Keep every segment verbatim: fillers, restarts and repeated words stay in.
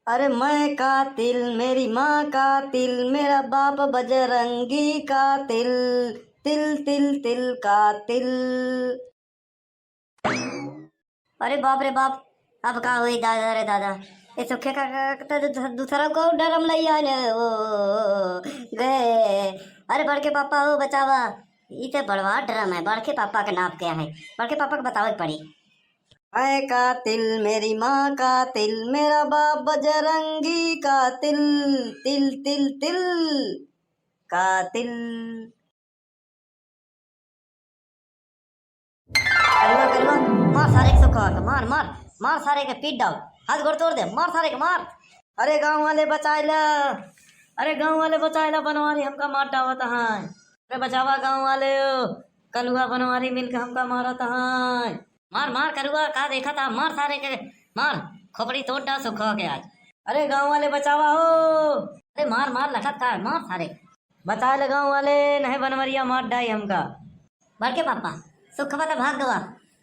अरे मैं कातिल, मेरी माँ कातिल, मेरा बाप बजरंगी कातिल, तिल तिल तिल कातिल। अरे बाप रे बाप, अब का होई दादा रे दादा। ए सुखे काका, काका त दू-, दूसरा को ड्रम लई आने, ओ, ओ, ओ, गए। अरे बड़के पापा हो बचावा, ई त बड़वा ड्रम है, बड़के पापा के नाप के है, बड़के पापा के बतावे के पड़ी। मैं कातिल, मेरी माँ कातिल, मेरा बाप बजरंगी कातिल, तिल तिल तिल कातिल। करुआ, करुआ, मार सारे के सुखवा के, मार, मार, मार सारे के, पीट डाल, हाथ गोड़ तोड़ दे, मार सारे के, मार। अरे गाँव वाले बचाए ला, अरे गाँव वाले बचाए ला, बनवारी हमका मार डावत हैं। अरे बचावा गाँव वाले, कलुआ बनवारी मिलके हमका मारत हैं। मार, मार करुआ, का देखत ह, मार सारे के, मार, खोपड़ी तोड़ डाल सुखवा के आज। अरे गाँव वाले बचावा हो। अरे मार, मार लखत का, मार सारे। बचाए ला गाँव वाले, नहीं बनवरिया मार डाई हमका। बड़के पापा, सुखवा त भाग गवा,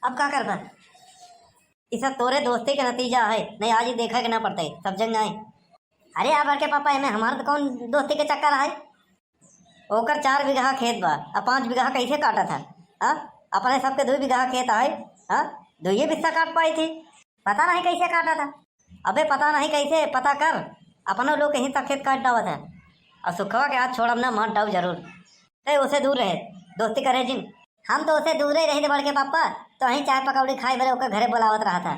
अब का करबा? ई सब तोरे दोस्ती के नतीजा है, नहीं आज ही देखे के ना पड़ते, सब जन जाए। अरे यार बड़के पापा, एमे हमार त कौन दोस्ती के चक्कर है? ओकर चार बीघा खेत बा, अब पाँच बीघा कैसे काटत है? हाँ, अपने सबके दुई बीघा खेत है, हाँ, दुइये बिस्सा काट पाई थी, पता नहीं कैसे काटत है। अबे पता नहीं कैसे, पता कर, अपनो लोग के ही सब खेत काट डावत है। और सुखवा के आज छोड़ब ना, मार डाऊ जरूर। ए, उसे दूर रहे, दोस्ती करे जिन। हम तो उसे दूर ही रहे थे बड़के पापा, तो वहीं चाय पकौड़ी खाए बरे ओकर घरे बुलावत रहा था।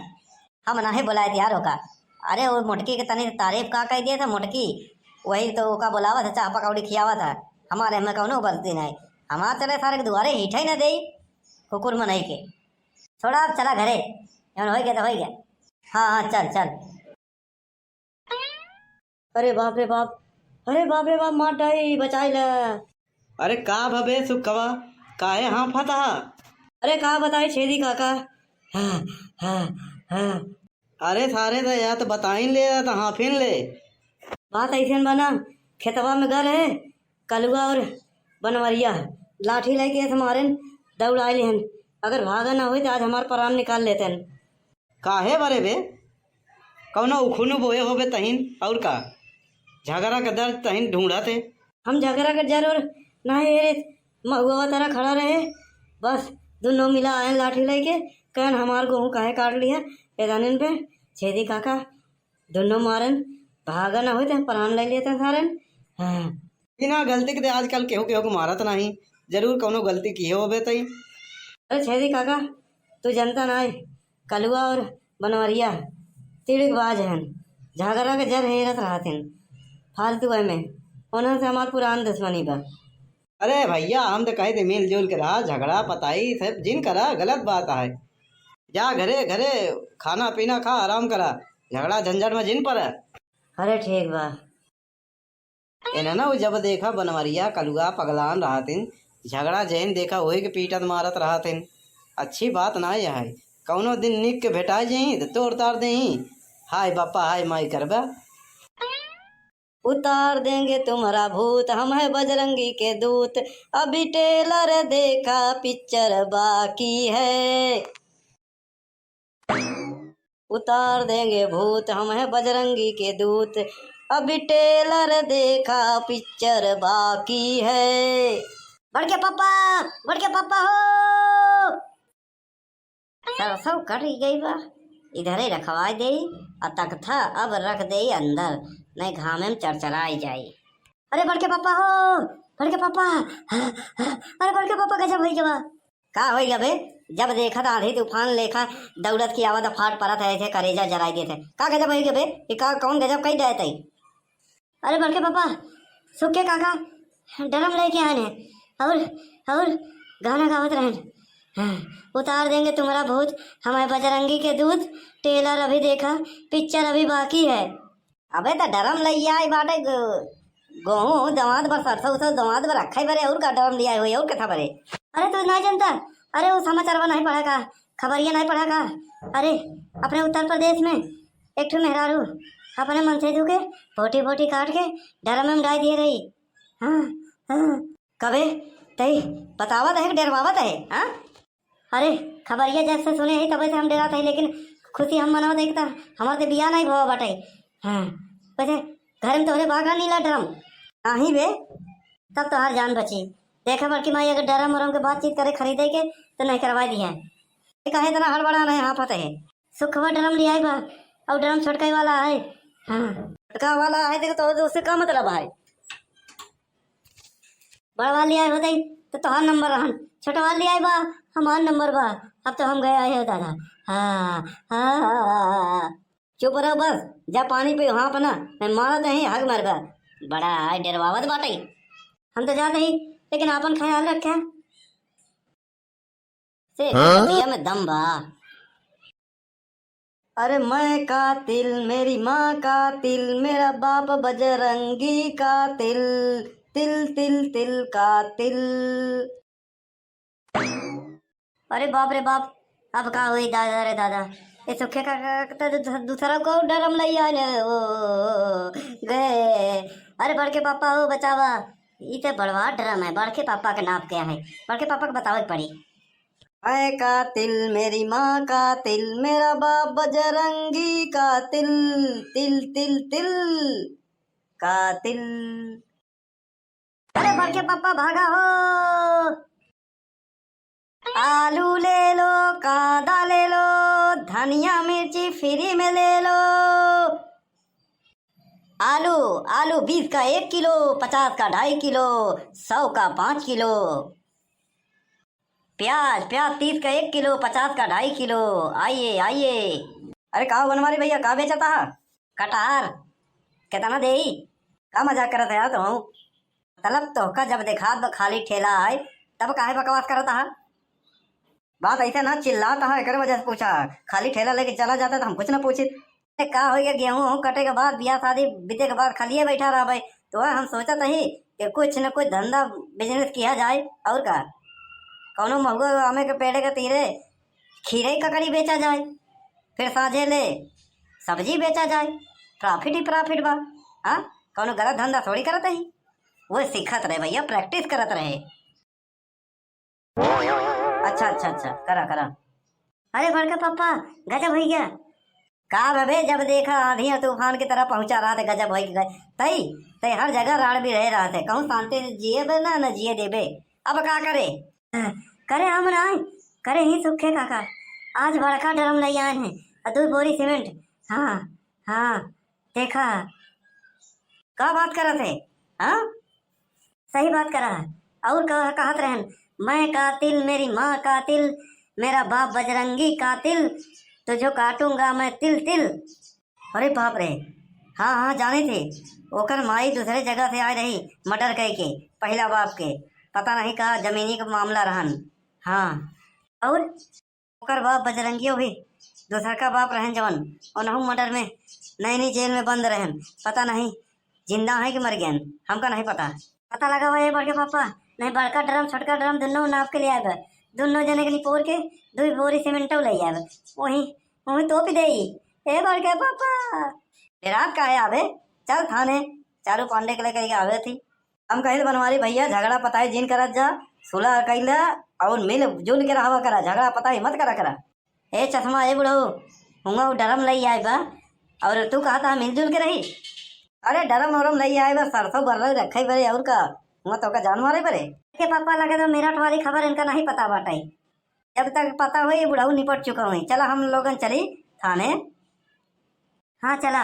हम नाहीं बुलाए थे यार ओका। अरे वो मोटकी के तनी तारीफ का कह दिए थे मोटकी, वही तो ओका बुलावत है, चाय पकौड़ी खियावत है। हमारे में कौनो गलती नहीं, हमार चले सारे के दुआरे हिठे न देई कुकुर मनई के। छोड़ा अब चला घरे, जौन हो गया तो हो गया। हाँ हाँ चल चल। अरे बाप रे बाप, अरे बाप रे बाप, मार डाई, बचाई ला। अरे का भबे सुखवा, काहे हाँफत हा? अरे का बताई छेदी काका। हाँ, हाँ, हाँ। अरे सारे त या त बताइन ले, या त हाँफिन ले। बात ऐसन बना, खेतवा में गर है, कलुआ और बनवरिया लाठी लेके ऐसे मारेन, दौड़ाए लेहन। अगर भागा ना होई त आज हमार प्राण निकाल लेतेन। काहे बरे बे? कौनो उखुनु बोए होबे तहिन, और का? झगड़ा के दर तहिन ढूंढत है। हम झगड़ा के जर और नाहीं हेरे, महुआ तरह खड़ा रहे, बस दुनो मिला आए लाठी लेके, कहन हमार गोहूँ काहे काट लिया एदानिन पे, छेदी काका, दुनो मारन, भागा ना होते, प्राण ले लेते सारन। हाँ। बिना गलती के ते आजकल केहू केहू के मारत नाही, जरूर कौनो गलती किए होबे तई। अरे छेदी काका, तू जनता नाही, कलुआ और बनवरिया तिड़कबाज हन, झगड़ा के जर हेरत रहत हन, फालतू है में, उन्हन से हमार पुरान दुश्मनी बा। अरे भैया, हम तो कहे थे मिलजुल के रहा, झगड़ा पताई सब जिन करा, गलत बात है। जा घरे, घरे खाना पीना खा, आराम करा, झगड़ा झंझट में जिन पड़ा। अरे ठीक बा। एनना उ जब देखा बनवरिया कलुआ पगलान रहतिन, झगड़ा जैन देखा वही के पीटत मारत रहतिन। अच्छी बात ना यह है, कौनो दिन निक के भेटा जही तो तोड़ तार देही। हाय बापा हाय माई करबा। उतार देंगे तुम्हारा भूत, हम है बजरंगी के दूत, अभी ट्रेलर देखा पिक्चर बाकी है। उतार देंगे भूत, हम है बजरंगी के दूत, अभी ट्रेलर देखा पिक्चर बाकी है। बड़के पापा, बड़के पापा हो। सरसों कट गई बा, इधरे रखवाए देई, आ तख्ता अब रख देई अंदर, नहीं घामे में चरचराई जाई। अरे बड़के पापा हो, बड़के पापा, अरे बड़के पापा गजब होई गवा। का होई गबे? जब देखत आंधी तूफान लेखा दौड़त की आवत फाट परत है, ऐसे करेजा जराई देत है। का गजब होई गबे? ये का कौन गजब कई देत है? अरे बड़के पापा, सुखे काका ड्रम लेके आए हैं और, और गाना गावत रहन। हाँ, उतार देंगे तुम्हारा भूत, हमारे बजरंगी के दूत, ट्रेलर अभी देखा, पिक्चर अभी बाकी है। अबे त ड्रम लई आई बाटे, ग-, गोहूं दवाद बर, सरसों उसो दवाद बर, रखे बरे, और का ड्रम लिया हुई, और कथा बरे? अरे तू नहीं जानता, अरे वो समाचारवा नहीं पढ़ा का, खबरिया नहीं पढ़ा का? अरे अपने उत्तर प्रदेश में एक ठो मेहरारू अपने मनसेधू के बोटी बोटी काट के ड्रम में डाल दिए रही। हाँ, हाँ। कबे तई बतावत है, डरवावत है, हाँ? अरे खबरिया जब से सुने ही तबे से हम डरात है, लेकिन खुशी हम मनावत है कि त हमार तो बियाह नहीं भवा बाटे। हाँ, वैसे घर में तोहरे बा का नीला ड्रम? नाहीं बे, तब तोहार जान बची। देखा बड़की माई, अगर ड्रम उरम के बातचीत करे खरीदे के, तो नहीं करवा दिहे। ये काहे इतना हड़बड़ा रहे, हाँ पता है। सुखवा ड्रम ले आई बा, और ड्रम छोटका वाला है। हाँ, छोटका वाला है, देखो तो उससे का मतलब है? बड़वा ले आए होते तो तोहार नंबर रहन, छोटवा ले आए बा, हमार नंबर बा। अब तो हम गए आए हो दादा। हाँ, हाँ, हाँ, हाँ, हाँ। चुप रहो बस, जा पानी पी, हाँफ ना, नहीं मारत ही हग मरबा। बड़ा है डरवावत बाटे। हम तो जाते ही, लेकिन आपन ख्याल रखे। से हाँ? बतिया में दम बा। अरे मैं कातिल, मेरी माँ कातिल, मेरा बाप बजरंगी कातिल, तिल तिल तिल कातिल। अरे बाप रे बाप, अब का होई दादा रे दादा। ए सुखे काका, काका तो दू-, दूसरा को ड्रम लई आने, ओ, ओ, ओ, गए। अरे बड़के पापा हो, बचावा। ई ते बड़वा ड्रम है, बड़के पापा के नाप के है, बड़के पापा के बतावे के पड़ी। मैं कातिल, मेरी माँ कातिल, मेरा बाप बजरंगी कातिल, तिल तिल तिल कातिल। अरे बड़के पापा भागा हो। आलू ले लो, कांदा ले लो, धनिया मिर्ची फ्री में ले लो। आलू, आलू बीस का एक किलो, पचास का ढाई किलो, सौ का पाँच किलो। प्याज, प्याज तीस का एक किलो, पचास का ढाई किलो। आइए, आइए। अरे का बनवारी भैया, का बेचता है? कटहर। कितना देई? का मजाक करत है यार तुम? मतलब तोहका जब देखात बा खाली ठेला आए, तब काहे बकवास करत हा? बात ऐसे ना चिल्लात हा, एकरे वजह से पूछा। खाली ठेला लेके चला जाता तो हम कुछ ना पूछित। ए, का हो गया, गेहूं वहूं कटे के बाद, बियाह शादी बीते के बाद खालिए बैठा रहबे, तो हम सोचत ही कि कुछ न कुछ धंधा बिजनेस किया जाए। और का, कौनो महुआ आमे के पेड़े के तीरे खीरे ककड़ी बेचा जाए, फिर साँझे ले सब्जी बेचा जाए, प्रॉफिट ही प्रॉफिट बा। हाँ, कौनो गलत धंधा थोड़ी करत ही। वो सीखत रहे भैया, प्रैक्टिस करत रहे। अच्छा, अच्छा, अच्छा, करा, करा। अरे बड़का पापा, गजब होइ गया। का बे, जब देखा आँधी और तूफान की तरह पहुँचा रहा था, गजब होइ गया। तई, तई हर जगह राड़ भी रहे रहा था, कहूँ शांति से जिए बे ना, न जिए देबे। अब का करे? करे हम ना, करे ही सुखे काका। आज बड़का ड्रम लई आए हैं, और दो बोरी सीमेंट। हाँ, हाँ, देखा। का बात करत है? हाँ? सही बात करा है। और कह-, कहत रहन, "मैं कातिल, मेरी माँ कातिल, मेरा बाप बजरंगी कातिल, तुझे काटूंगा मैं तिल तिल।" अरे बाप रे, हाँ, हाँ, जाने थे, ओकर माई दूसरे जगह से आए रही, मर्डर कइ के, पहिला बाप के, पता नहीं का जमीनी के मामला रहन। हाँ, और ओकर बाप बजरंगियो भी दूसर का बाप रहन जवन, ओनहु मर्डर में नैनी जेल में बंद रहन, पता नहीं जिंदा है कि मर गयन, हमका नहीं पता। पता लगावा ए बड़के पापा, नहीं बड़का ड्रम छोटका ड्रम दुनो नाप के ले आवे, दुनो जने के निपोर के दुई बोरी सीमेंटो ले आवे, वही, वही तोप देई। ए बड़के पापा। डेरात काहे आवे? चल थाने, चारू पांडे के लेके आवे थी। हम कहिल बनवारी भैया, झगड़ा पताई जिन करत जा, सुलह कइला और मिल जुल के रहवा करा, झगड़ा पताई मत करा करा। ए चश्मा, ए बुढ़ऊ, हुआं उ ड्रम लई आए बा, और तू कहत हा मिलजुल के रही। अरे ड्रम उरम लई आए बा, सरसों बर्रा रखे बरे, और का, हुआं तोका जान मारे बरे। के पापा लगे तो मेरठ वाली खबर इनका नहीं पता बाटे। जब तक पता होई, बुढ़ऊ निपट चुका होई। चला हम लोगन चली थाने। हाँ चला।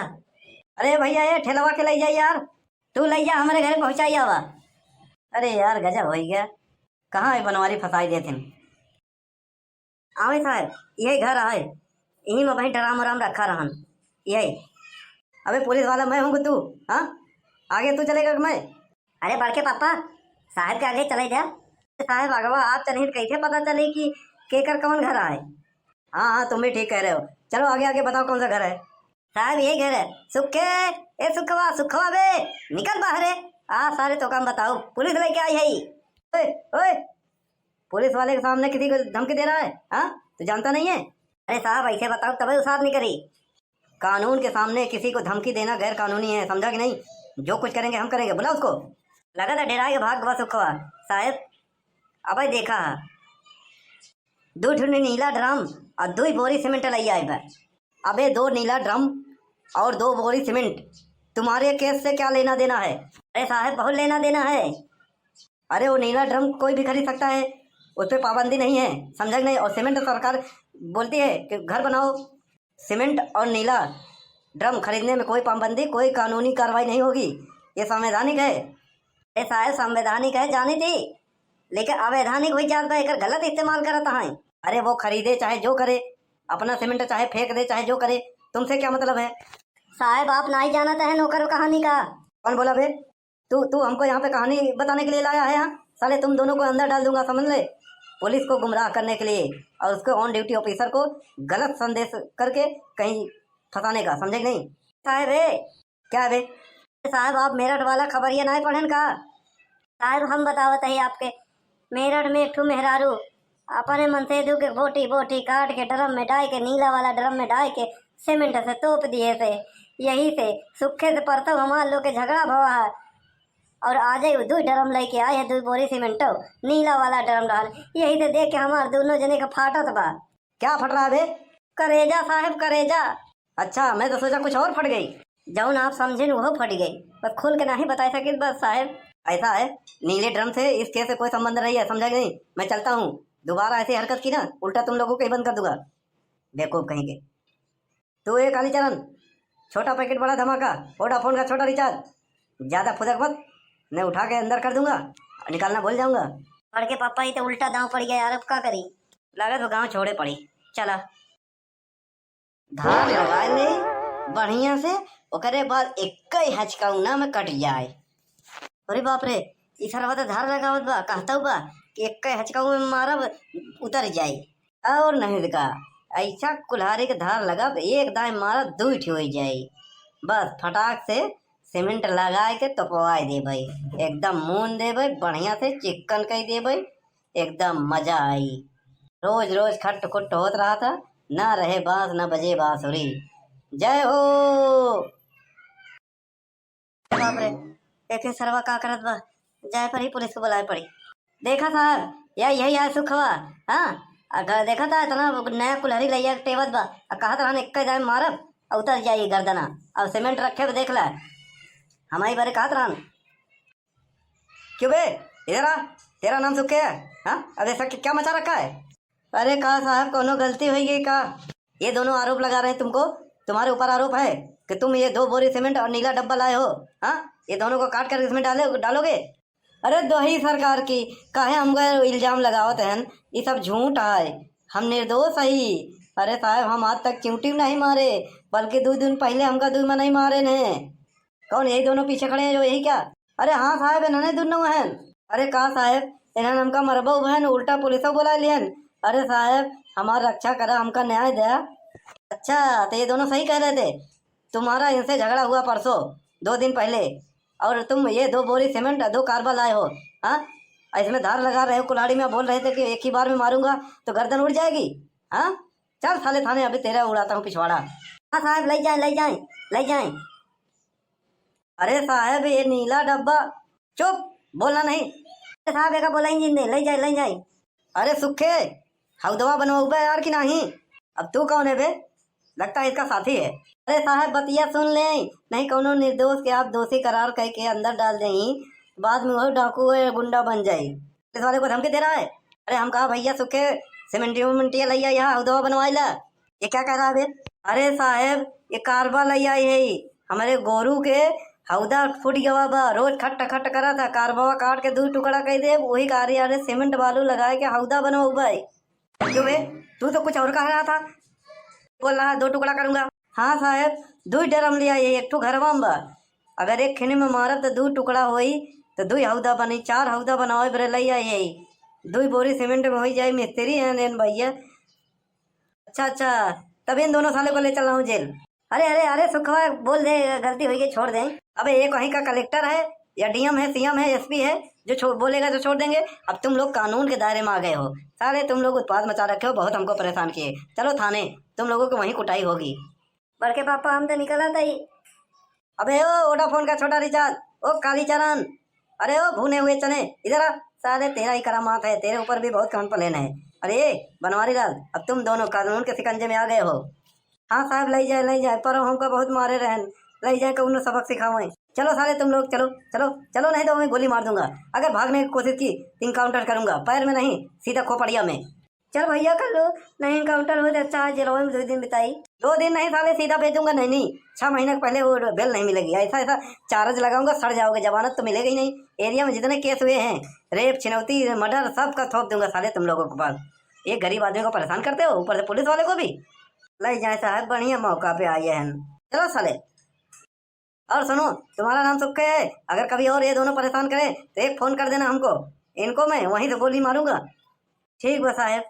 अरे भैया, ए ठेलवा के लई जाई यार। तू लई जा, हमरे घरे पहुँचाई आवा। अरे यार, गजब होइ गया। कहाँ है बनवारी फंसाई देथिन। आवे साहब, यही घर आए, यही में वही ड्राम उराम रखा रहन, यही। अबे पुलिस वाला मैं हूँ कि तू, हाँ? आगे तू चलेगा कि मैं? अरे बड़के पापा, साहब के आगे चले जा। साहब अगवा आप चलिए, कैसे पता चले कि केकर कौन घर आए? हाँ, हाँ, तुम भी ठीक कह रहे हो। चलो आगे, आगे बताओ कौन सा घर है? साहब यही घर है। सुखे, ए सुखवा, सुखवा बे, निकल बाहर है। आ सारे तो काम बताओ, पुलिस लेके आई है। ओए, ओए, पुलिस वाले के सामने किसी को धमकी दे रहा है, हाँ? तू जानता नहीं है? अरे साहब, ऐसे बताओ तबे उसार नहीं करी। कानून के सामने किसी को धमकी देना गैर कानूनी है, समझा कि नहीं? जो कुछ करेंगे हम करेंगे, बुला उसको। लगा था डेराए के भाग बस उखवा। साहब, अबे देखा है, दो ठो नीला ड्रम और दो बोरी सीमेंट लई आए बा। अबे दो नीला ड्रम और दो बोरी सीमेंट। तुम्हारे केस से क्या लेना देना है? अरे साहब, बहुत लेना देना है। अरे, वो नीला ड्रम कोई भी खरीद सकता है, उस पे पाबंदी नहीं है, समझा कि नहीं? और सीमेंट सरकार बोलती है कि घर बनाओ, सीमेंट और नीला ड्रम खरीदने में कोई पाबंदी, कोई कानूनी कार्रवाई नहीं होगी, ये संवैधानिक है। अरे साहब, संवैधानिक है जानी थी, लेकिन अवैधानिक हुई जात बा, एकर गलत इस्तेमाल करत हैं। अरे, वो खरीदे चाहे जो करे, अपना सीमेंट चाहे फेंक दे चाहे जो करे, तुमसे क्या मतलब है? साहब, आप नाहीं जानत हैं नौकर कहानी का। कौन बोला बे? तू तू हमको यहाँ पे कहानी बताने के लिए लाया है? हाँ, साले, तुम दोनों को अंदर डाल दूंगा, समझ ले, पुलिस को गुमराह करने के लिए और उसको ऑन ड्यूटी ऑफिसर को गलत संदेश करके कहीं फंसाने का, समझे कि नहीं? साहब है। क्या है बे? साहब, आप मेरठ वाला खबरिया नाहीं पढ़ेन का? साहब, हम बतावत है आपके, मेरठ में एक ठो मेहरारू अपने मन से दू के बोटी बोटी काट के ड्रम में डाल के, नीला वाला ड्रम में डाल के सीमेंट से तोप दिए थे। यही से सुखे से परसों हमार लोग के झगड़ा भवा है और आज ही दू ड्रम लेके आए हैं, दू बोरी सीमेंटो, नीला वाला ड्रम रहल। यही से देख के हमार दोनों जने के फाटत बा। क्या फट रहा है बे? करेजा साहब, करेजा। अच्छा, मैं तो सोचा कुछ और फट गई। जौन आप समझेन वो फट गई, बस खुल के नहीं बता सकित बस साहब। ऐसा है, नीले ड्रम से इस केस से कोई संबंध नहीं है, समझा कि नहीं? मैं चलता हूँ, दोबारा ऐसी हरकत की ना, उल्टा तुम लोगों को ही बंद कर दूंगा, बेवकूफ कहीं के। तू, ए कालीचरण, छोटा पैकेट बड़ा धमाका, वोडाफोन का छोटा रिचार्ज, ज्यादा फुदक मत, मैं उठा के अंदर कर दूंगा, निकालना भूल जाऊंगा। बड़के पापा, ये तो उल्टा दांव पड़ गया यार, अब का करी? लागत वो गांव छोड़े पड़ी। चला। धार लगाए ले बढ़िया से, ओकरे बाद एक्कै हचकौना में कट जाए। अरे बाप रे, ई सरवा तो धार लगावत बा, कहतौ बा कि एक्कै हचकौना में मारब, उतर जाई। और नहीं तो का, ऐसा कुल्हाड़ी के धार लगाब, एक दाएं मारब, दुई ठे होई जाई। बस फटाक से सीमेंट लगाए के तोपवाए देबै, एकदम मून देबै, बढ़िया से चिक्कन कई देबै, एकदम मजा आई। रोज रोज खट्ट खुट्ट होत रहा था, ना रहे बांस, ना बजे बांसुरी। जय हो। बाप रे, एके सरवा का करत बा? जाए पड़ी, पुलिस को बुलाए पड़ी। देखा साहब, या यही है सुखवा। हाँ, अगर देखा था इतना नया कुल्हरी लइया के टेवत बा, आ कहत रहन एक्कै जाए मारब, आ उतर जाई गर्दना। अब सीमेंट रखे बा, देख ला, हमारी बारे कहत रहन। क्यों बे, इधर आ, तेरा नाम सुखे है? हाँ, अब ऐसा क्या मचा रखा है? अरे का साहब, कोनो गलती हुई गई का? ये दोनों आरोप लगा रहे हैं तुमको, तुम्हारे ऊपर आरोप है कि तुम ये दो बोरी सीमेंट और नीला डब्बा लाए हो। हाँ, ये दोनों को काट कर इसमें डाले, डालोगे? अरे दोही सरकार की, काहे हमका इल्जाम लगावत हन? ये सब झूठ है, हम निर्दोष हई। अरे साहब, हम आज तक चिउँटी नहीं मारे, बल्कि दो दिन पहले हमका दो मनई मारे ने। कौन यही दोनों पीछे खड़े हैं जो यही क्या? अरे हाँ साहब, इन्हने दुन्नो हैं। अरे का साहब, इन्हन हमका मरबो उबहन, उल्टा पुलिसो बुला लिहन। अरे साहब, हमार रक्षा करा, हमका न्याय द्या। अच्छा, तो ये दोनों सही कह रहे थे, तुम्हारा इनसे झगड़ा हुआ परसों, दो दिन पहले, और तुम ये दो बोरी सीमेंट, दो कार्बा लाए हो, हाँ? और इसमें धार लगा रहे हो कुल्हाड़ी में, बोल रहे थे कि एक ही बार में मारूंगा तो गर्दन उड़ जाएगी, हाँ? चल साले थाने, अभी तेरा उड़ाता हूँ पिछवाड़ा। हाँ साहब, ले जाए, ले जाए, ले जाए। अरे साहब, ये नीला डब्बा, चुप, बोलना नहीं। अरे साहब, एका बोला ही नहीं, ले जाए, ले जाए। अरे सुखे, हौदवा बनवाउबे यार कि नहीं? अब तू कौन है बे? लगता है इसका साथी है। अरे साहब, बतिया सुन ले, नहीं कौनो निर्दोष के आप दोषी करार कह के अंदर डाल दें, बाद में वो डाकू है, गुंडा बन जाए। पुलिस वाले को धमकी दे रहा है। अरे हम कहा भैया सुखे, सीमेंटिया उमेंटिया लइया, यहाँ हौदवा बनवाइला। ये क्या कह रहा है बे? अरे साहेब, ये कारबा लइया है, हमरे गोरू के हौदा फूट गवा बा, रोज खट खट करा था, कारबा काट के दू टुकड़ा कइ देब, वही कारी आरे सीमेंट बालू लगाए के हौदा बनवाउबे। क्यों बे, तू तो कुछ और कह रहा था, बोल रहा दो टुकड़ा करूंगा। हाँ साहेब, दू ड्रम लिया, ये एक ठो घरवा में बा, अगर एक खेने में मारब तो दू टुकड़ा होई, तो दू हौदा बनी, चार हौदा बनावे बरे लइया यही, दू बोरी सीमेंट में होई जाए, मिस्त्री हैं लेन भैया। अच्छा अच्छा, तब इन दोनों साले को ले चल रहा हूँ जेल। अरे अरे अरे सुखवा, बोल दे, गलती हुई गई, छोड़ दे। अबे ये कहीं का कलेक्टर है या डीएम है, सीएम है, एसपी है जो छो-, बोलेगा तो छोड़ देंगे। अब तुम लोग कानून के दायरे में आ गए हो साले, तुम लोग उत्पात मचा रखे हो, बहुत हमको परेशान किए। चलो थाने, तुम लोगों की वहीं कुटाई होगी। बड़के पापा, हम तो निकलत हई। अबे ओ वोडाफोन का छोटा रिचार्ज, ओ कालीचरण, अरे ओ भुने हुए चने, इधर आ। साले तेरा ही करामात है, तेरे ऊपर भी बहुत कम प्लेन है। अरे बनवारी लाल, अब तुम दोनों कानून के शिकंजे में आ गए हो। हाँ साहब, लइ जाए, लइ जाए, पर हमका बहुत मारे रहन, लइ जाए, कउनो सबक सिखावइ। चलो साले तुम लोग, चलो, चलो, चलो, नहीं तो मैं गोली मार दूंगा। अगर भागने की कोशिश की तो इनकाउंटर करूंगा, पैर में नहीं, सीधा खोपड़िया में। चल भइया, कर लो, नहीं इनकाउंटर हो तो अच्छा है, जेलवा में दो दिन बिताई। दो दिन नहीं साले, सीधा भेज दूंगा नैनी। छह महीने के पहले वो बेल नहीं मिलेगी, ऐसा ऐसा चार्ज लगाऊंगा, सड़ जाओगे, जमानत तो मिलेगी ही नहीं। एरिया में जितने केस हुए हैं, रेप, छिनौती, मर्डर, सब का थोप दूंगा साले तुम लोगों के पास। एक गरीब आदमी को परेशान करते हो, ऊपर से पुलिस वाले को भी। लइ जाए साहब, बढ़िया मौका पे आए हैं। चलो साले। और सुनो, तुम्हारा नाम सुक्के है, अगर कभी और ये दोनों परेशान करे तो एक फोन कर देना हमको, इनको मैं वहीं से गोली मारूंगा। ठीक बा साहेब।